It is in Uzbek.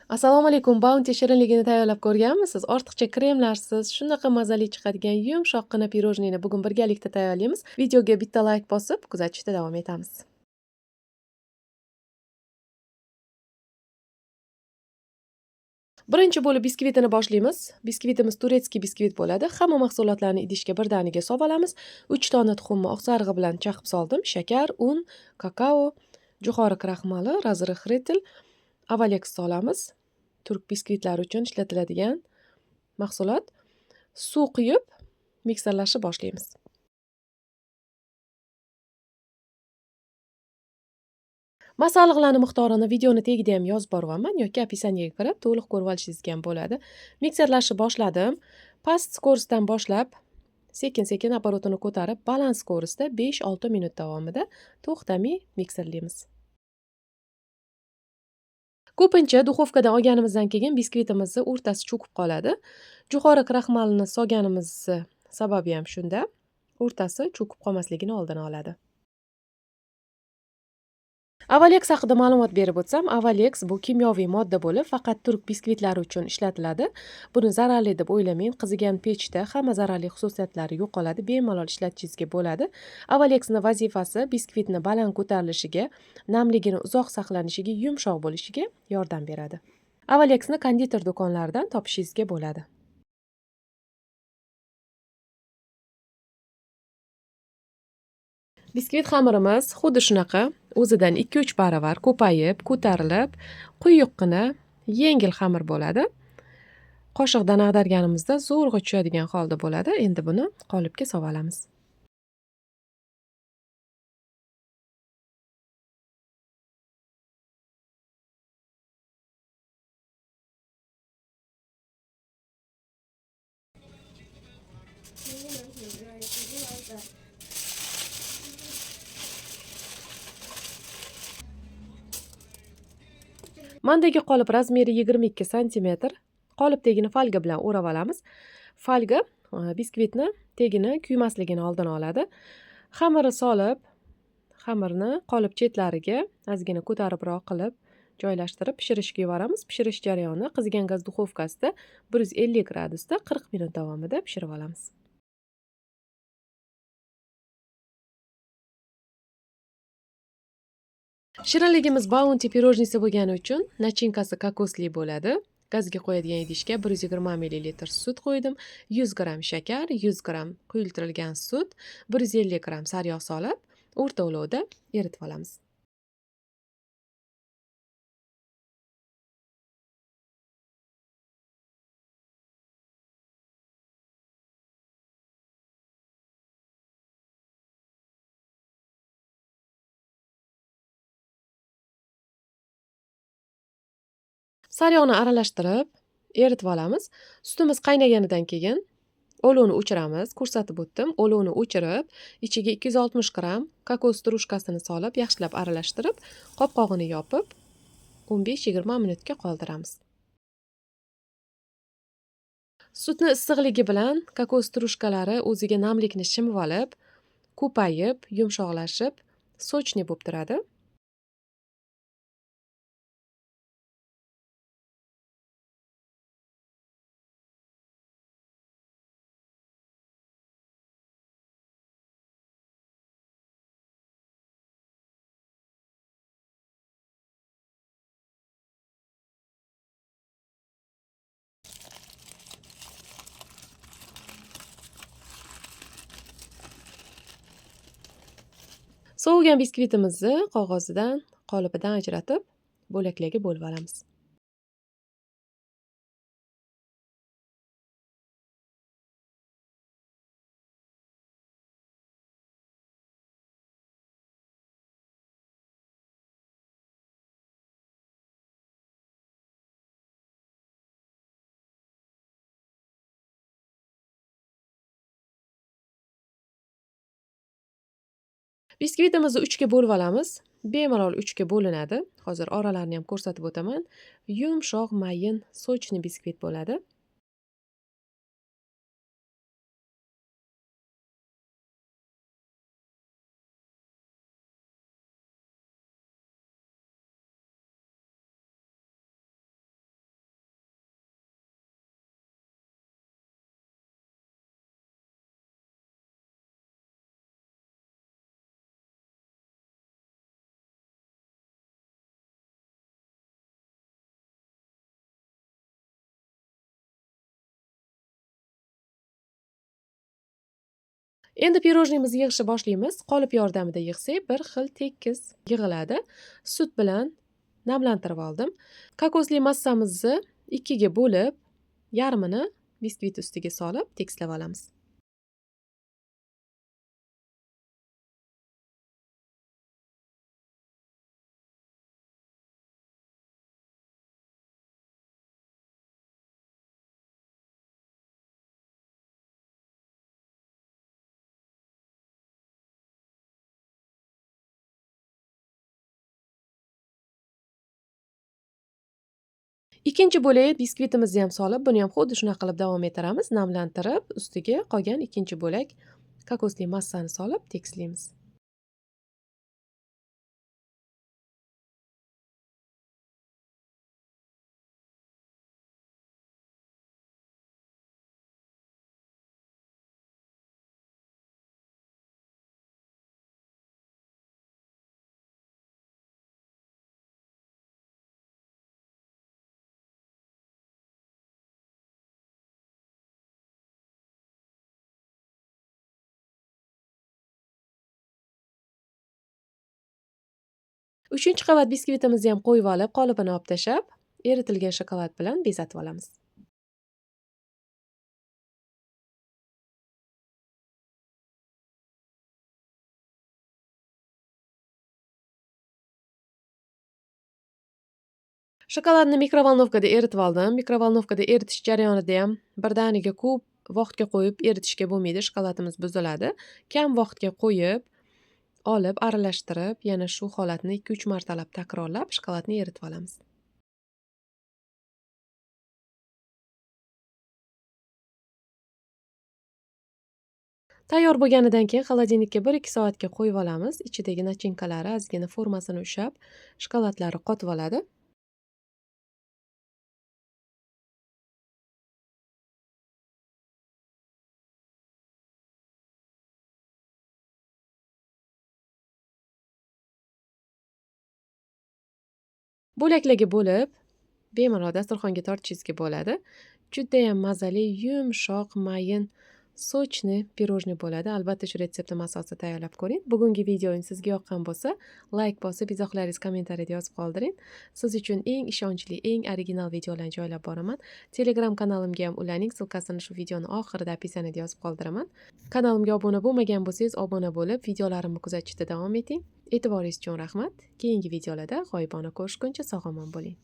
Assalomu alaykum. Bounty shirinligini tayyorlab ko'rganmisiz? Ortiqcha kremlarsiz shunaqa mazali chiqadigan yumshoqqina pirojniyni bugun birgalikda tayyorlaymiz. Videoga bitta like bosib, kuzatishda davom etamiz. Birinchi bo'lib biskvitini boshlaymiz. Biskvitimiz турецкий biskvit bo'ladi. Hamma mahsulotlarni idishga birdaniga solib olamiz. 3 dona tuxumni oqsarig'i bilan chaqib soldim. Shakar, un, kakao, jo'xori kraxmali, разрыхлитель, Avalex solamiz. Turk biskvitlari uchun ishlatiladigan mahsulot. Suv quyib mikserlashni boshlaymiz. Masalliqlarning miqdorini videoni tagida ham yozib boryapman yoki описание ga kirib to'liq ko'rib olishingizga ham bo'ladi. Mikserlashni boshladim. Past скорость dan boshlab sekin-sekin apparatini ko'tarib, baland скорость da 5-6 minut davomida to'xtamay mikserlaymiz. Ko'pincha duxovkadan olganimizdan keyin biskvitimizni o'rtasi cho'kib qoladi. Jo'xori kraxmalini solganimizni sababi ham shunda. O'rtasi cho'kib qolmasligini oldini oladi. Avalex haqida ma'lumot berib o'tsam, Avalex bu kimyoviy modda bo'lib, faqat turk biskvitlari uchun ishlatiladi. Buni zararli deb o'ylamang. Qizigan pechda hamma zararli xususiyatlari yo'qoladi, bemalol ishlatishingizga bo'ladi. Avalexning vazifasi biskvitni baland ko'tarilishiga, namligini uzoq saqlanishiga, yumshoq bo'lishiga yordam beradi. Avalexni konditer do'konlaridan topishingizga bo'ladi. Biskvit xamirimiz xuddi shunaqa o'zidan 2-3 baravar ko'payib, ko'tarilib, quyuqqina, yengil xamir bo'ladi. Qoshiqdan ag'darganimizda zo'rg'a tushadigan holda bo'ladi. Endi buni qolipga solib olamiz. Mandagi qolip razmeri 22 santimetr. Qolip tagini folga bilan o'rab olamiz. Folga biskvitni tagini kuymasligini oldini oladi. Xamirni solib, xamirni qolip chetlariga ozgina ko'taribroq qilib joylashtirib pishirishga yuboramiz. Pishirish jarayoni qizigan gaz duxovkasida 150 gradusda 40 minut davomida pishirib olamiz. Shirinligimiz Bounty pirojnisi bo'lgani uchun начинка si kokosli bo'ladi. Gazga qo'yadigan idishga 120 ml sut qo'ydim, 100 gramm shakar, 100 gramm quyultirilgan sut, 150 gramm sariyog' solib, o'rta olovda eritib olamiz. Sariyog'ni aralashtirib, eritib olamiz. Sutimiz qaynaganidan keyin olovni o'chiramiz. Ko'rsatib o'tdim. Olovni o'chirib, ichiga 260 gramm kokos strujkasini solib, yaxshilab aralashtirib, qopqog'ini yopib, 15-20 minutga qoldiramiz. Sutni issiqligi bilan kokos strujkalari o'ziga namlikni shimib olib, ko'payib, yumshoqlashib, сочный bo'lib turadi. Sovigan biskvitimizni qog'ozidan, qolipidan ajratib, bo'laklarga bo'lib olamiz. Biskvitimizni 3 ga bo'lib olamiz. Bemalol 3 ga bo'linadi. Hozir oralarini ham ko'rsatib o'taman. Yumshoq, mayin, сочный biskvit bo'ladi. Endi pirojnimizni yig'ishni boshlaymiz. Qolip yordamida yig'sak, bir xil tekis yig'iladi. Sut bilan namlantirib oldim. Kokosli massamizni 2 ga bo'lib, yarmini biskvit ustiga solib tekislab olamiz. Ikkinchi bo'lak biskvitimizni ham solib, buni ham xuddi shunaqa qilib davom ettiramiz. Namlantirib, ustiga qolgan ikkinchi bo'lak kokosli massani solib tekislaymiz. Uchinchi qavat biskvitimizni ham qo'yib olib, qolipini olib tashlab, eritilgan shokolad bilan bezatib olamiz. Shokoladni mikrovolnovkada eritib oldim. Mikrovolnovkada eritish jarayonida ham birdaniga ko'p vaqtga qo'yib eritishga bo'lmaydi, shokoladimiz buziladi. Kam vaqtga qo'yib, olib, aralashtirib, yana shu holatni 2-3 martalab takrorlab shokoladni eritib olamiz. Tayyor bo'lganidan keyin xolodilnikka 1-2 soatga qo'yib olamiz. Ichidagi nachinkalari ozgina formasini ushlab, shokoladlari qotib oladi. Bo'laklarga bo'lib, bemalol dasturxonga tortishingizga bo'ladi. Judayam mazali, yumshoq, mayin, sochni pirojni bo'ladi. Albatta shu retseptni asosida tayyorlab ko'ring. Bugungi videoim sizga yoqqan bo'lsa, like bosib, izohlaringizni kommentariyada yozib qoldiring. Siz uchun eng ishonchli, eng original videolarni joylab boraman. Telegram kanalimga ham ulaning, ссылкасini shu videoni oxirida описаниеda yozib qoldiraman. Kanalimga obuna bo'lmagan bo'lsangiz, obuna bo'lib, videolarimni kuzatishda davom eting. E'tiboringiz uchun rahmat. Keyingi videolarda g'oyibona ko'rishguncha sog'-omon bo'ling.